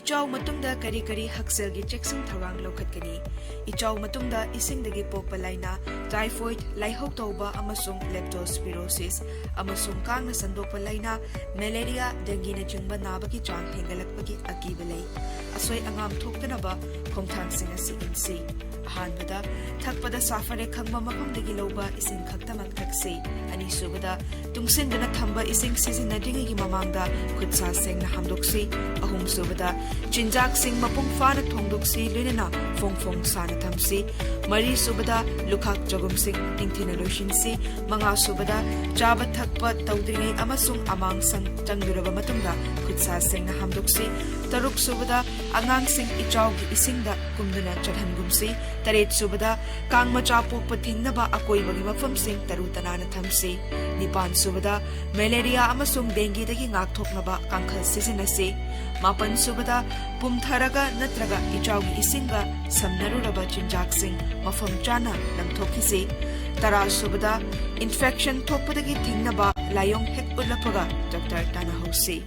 ꯏꯆꯥꯎ ꯃꯇꯨꯡꯗ ꯀꯔꯤ ꯀꯔꯤ ꯍꯛꯁꯦꯜꯒꯤ ꯆꯦꯛꯁꯤꯟ ꯊꯧꯔꯥꯡ ꯂꯧꯈꯠꯀꯅꯤ? ꯏꯆꯥꯎ ꯃꯇꯨꯡꯗ ꯏꯁꯤꯡꯗꯒꯤ ꯄꯣꯛꯄ ꯂꯥꯏꯅꯥ, typhoid, ꯂꯥꯏꯍꯧ ꯇꯧꯕ ꯑꯃꯁꯨꯡ leptospirosis ꯑꯃꯁꯨꯡ ꯀꯥꯡꯅ ꯁꯟꯗꯣꯛꯄ ꯂꯥꯏꯅꯥ, malaria, dengue ꯅꯆꯤꯡꯕ ꯅꯥꯕꯒꯤ ꯆꯥꯡ ꯍꯦꯟꯒꯠꯂꯛꯄꯒꯤ ꯑꯀꯤꯕ ꯂꯩ꯫ ꯑꯁꯣꯏ ꯑꯉꯥꯝ ꯊꯣꯛꯇꯅꯕ ꯈꯣꯡꯊꯥꯡꯁꯤꯡ ꯑꯁꯤ ꯏꯟꯁꯤ꯫ ꯑꯍꯥꯟꯕꯗ, ꯊꯛꯄꯗ ꯁꯥꯐꯔꯦ ꯈꯪꯕ ꯃꯐꯝꯗꯒꯤ ꯂꯧꯕ ꯏꯁꯤꯡ ꯈꯛꯇꯃꯛ ꯊꯛꯁꯤ꯫ ꯑꯅꯤꯁꯨꯕꯗ, ꯇꯨꯡꯁꯤꯟꯗꯨꯅ ꯊꯝꯕ ꯏꯁꯤꯡ ꯁꯤꯖꯤꯟꯅꯗ꯭ꯔꯤꯉꯩꯒꯤ ꯃꯃꯥꯡꯗ ꯈꯨꯠ ꯁꯥ ꯁꯦꯡꯅ ꯍꯥꯝꯗꯣꯛꯁꯤ꯫ ꯑꯍꯨꯝꯁꯨꯕꯗ, ꯆꯤꯟꯖꯥꯛꯁꯤꯡ ꯃꯄꯨꯡ ꯐꯥꯅ ꯊꯣꯡꯗꯣꯛꯁꯤ, ꯂꯣꯏꯅꯅ ꯐꯣꯡ ꯐꯣꯡ ꯁꯥꯅ ꯊꯝꯁꯤ꯫ ꯃꯔꯤꯁꯨꯕꯗ, ꯂꯨꯈꯥꯛ ꯆꯒꯨꯝꯁꯤꯡ ꯅꯤꯡꯊꯤꯅ ꯂꯣꯏꯁꯤꯟꯁꯤ꯫ ꯃꯉꯥꯁꯨꯕꯗ, ꯆꯥꯕ ꯊꯛꯄ ꯇꯧꯗ꯭ꯔꯤꯉꯩ ꯑꯃꯁꯨꯡ ꯑꯃꯥꯡ ꯁꯪ ꯆꯪꯂꯨꯔꯕ ꯃꯇꯨꯡꯗ ꯈꯨꯠ ꯁꯥ ꯁꯦꯡꯅ ꯍꯥꯝꯗꯣꯛꯁꯤ꯫ ꯇꯔꯨꯛꯁꯨꯕꯗ, ꯑꯉꯥꯡꯁꯤꯡ ꯏꯆꯥꯎꯒꯤ ꯏꯁꯤꯡꯗ ꯀꯨꯝꯗꯨꯅ ꯆꯠꯍꯟꯒꯨꯝꯁꯤ꯫ ꯇꯔꯦꯠꯁꯨꯕꯗ, ꯀꯥꯡ ꯃꯆꯥ ꯄꯣꯛꯄ ꯊꯤꯡꯅꯕ ꯑꯀꯣꯏꯕꯒꯤ ꯃꯐꯝꯁꯤꯡ ꯇꯔꯨ ꯇꯅꯥꯟꯅ ꯊꯝꯁꯤ꯫ ꯅꯤꯄꯥꯟꯁꯨꯕꯗ, malaria ꯑꯃꯁꯨꯡ dengueꯗꯒꯤ ꯉꯥꯛꯊꯣꯛꯅꯕ ꯀꯥꯡꯈꯜ ꯁꯤꯖꯤꯟꯅꯁꯤ꯫ ꯃꯥꯄꯟꯁꯨꯕꯗ, ꯄꯨꯝꯊꯔꯒ ꯅꯠꯇ꯭ꯔꯒ ꯏꯆꯥꯎꯒꯤ ꯏꯁꯤꯡꯒ ꯁꯝꯅꯔꯨꯔꯕ ꯆꯤꯟꯖꯥꯛꯁꯤꯡ ꯃꯐꯝ ꯆꯥꯅ ꯂꯪꯊꯣꯛꯈꯤꯁꯤ꯫ ꯇꯔꯥꯁꯨꯕꯗ, infection ꯊꯣꯛꯄꯗꯒꯤ ꯊꯤꯡꯅꯕ ꯂꯥꯏꯑꯣꯡ ꯍꯦꯛ ꯎꯠꯂꯛꯄꯒ ꯗꯣꯛꯇꯔ ꯇꯥꯟꯅꯍꯧꯁꯤ꯫